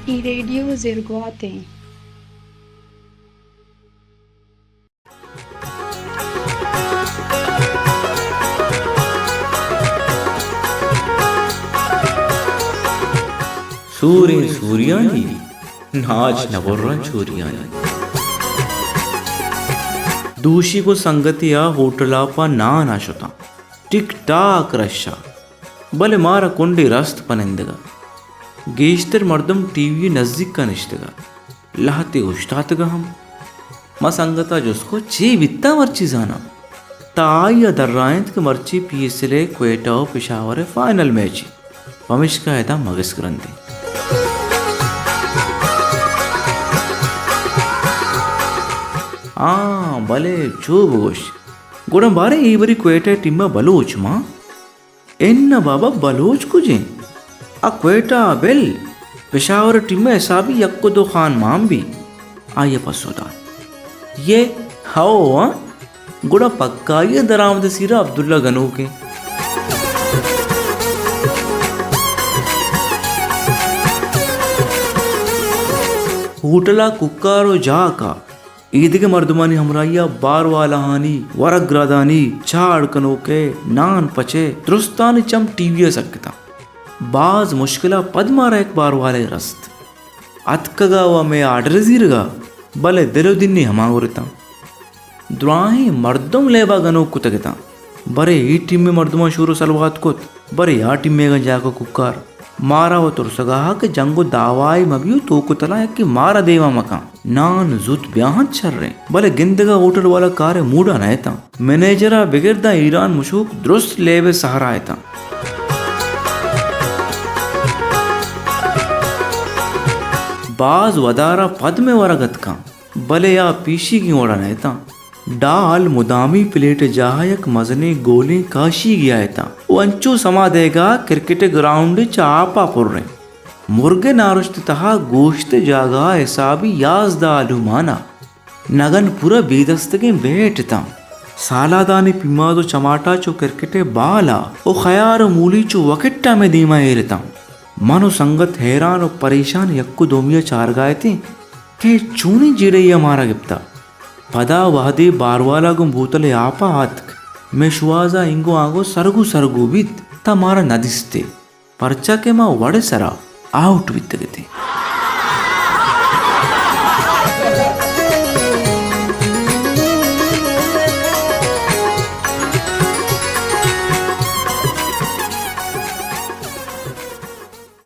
اے ریڈیو زرگوات ایں۔ سوریں سوریانی، ناچ نہ برن چوریانی۔ دوشی گوں سنگتے ءَ ہوٹل ءَ پہ نان ءَ شتاں۔ ٹک ٹاک رش ءَ۔ بلے مارا کنڈے رست پہ نندگ ءَ۔ گیشتر مردم ٹی وی ءِ نزیک ءَ نشتگ ءَ۔ لہتے اوشتاتگ ءَ ہم۔ ما سنگت ءَ جست کت، چے بیتہ مرچی زاناں؟ تہ آئی ءَ درائینت کہ مرچی پی ایس ایل ءِ کوئٹہ ءُ پشاور ءِ فائنل میچ اِنت، پمیشکا ادا مگس گرندیں۔ آں، بلے چو بگوش۔ گڑا باریں اے بری کوئٹہ ءِ ٹیم ءَ بلوچ مان؟ اناں بابا، بلوچ کجیں؟ آ کوئٹہ ءَ بل، پشاور ءِ ٹیم ءِ حسابی یک ءُ دو خان مان بی۔ آئی ءَ پسو دات، یہ ہو ہاں، گڑا پکائی ءَ درآمد ءِ سیر ءَ عبداللہ گنوک ایں۔ ہوٹل ءَ کوکار ءُ جاک ءَ ایدگہ مردمانی ہمراہی ءَ باروالاہانی، ورگ گرادانی، چاڑ کنوک ءِ، نان پچ ءِ درستانی چم ٹی وی ءَ سکتاں۔ باز مشکل ءَ پد مارا یک باروالے رست۔ اتکگ ءَ ءُ مئے آرڈر ءِ زیرگ ءَ، بلے دل ءُ دلی ہما گور اتاں۔ دراہیں مردم لیب ءَ گنوک کتگ اتاں۔ برے اے ٹیم ءِ مردماں شور ءُ سلوات کت، برے آ ٹیم ءِ اگاں جاک ءُ کوکار۔ مارا وَ ترسگ ءَ کہ جنگ ءُ دعوائے مہ بی ءُ توک ءُ تلانک کہ مارا دیما مکن۔ نان زوت بیا انت شریں، بلے گندگ ءَ ہوٹل والا کار ءِ موڈ ءَ نہ اتاں۔ منیجر ءَ بگر داں ایران مشوک درست لیب ءِ سہرا اتاں۔ باز ودار ءَ پد مئے ورگ اتکاں۔ بلے آ پیشیگیں وڑ ءَ نہ اتاں۔ ڈال مدامی پلیٹ ءِ جاہ ءَ یک مزنیں گولیں کاشیگے ءَ اتاں ءُ انچو سما دئیگ ءَ کرکٹ ءِ گراؤنڈ چہ آپ ءَ پر ایں۔ مرگ ءِ نارشت ءِ تہا گوشت ءِ جاگہ ءَ حسابی یازدہ آلو مان ءَ۔ نگن پورا بے دستگیں بیٹ اتاں۔ سالادانی پیماز ءُ چماٹا چو کرکٹ ءِ بال ءَ ءُ خیار ءُ مولی چو وکٹ ءَ مئے دیم ءَ ایر اتاں۔ من ءُ سنگت حیران ءُ پریشان یک ءُ دومی ءَ چارگ ءَ اتیں کہ چونیں جیڑہے ءَ مارا گپتہ۔ پدا وہدے باروالا گوں بوتلے آپ ءَ آتک، مئے شوہاز ءَ اینگو آنگو سرگو سرگو بیت، تاں مارا نہ دیست ئے، پرچا کہ ما وڑ ءِ سرا آؤٹ بیتگ اتیں۔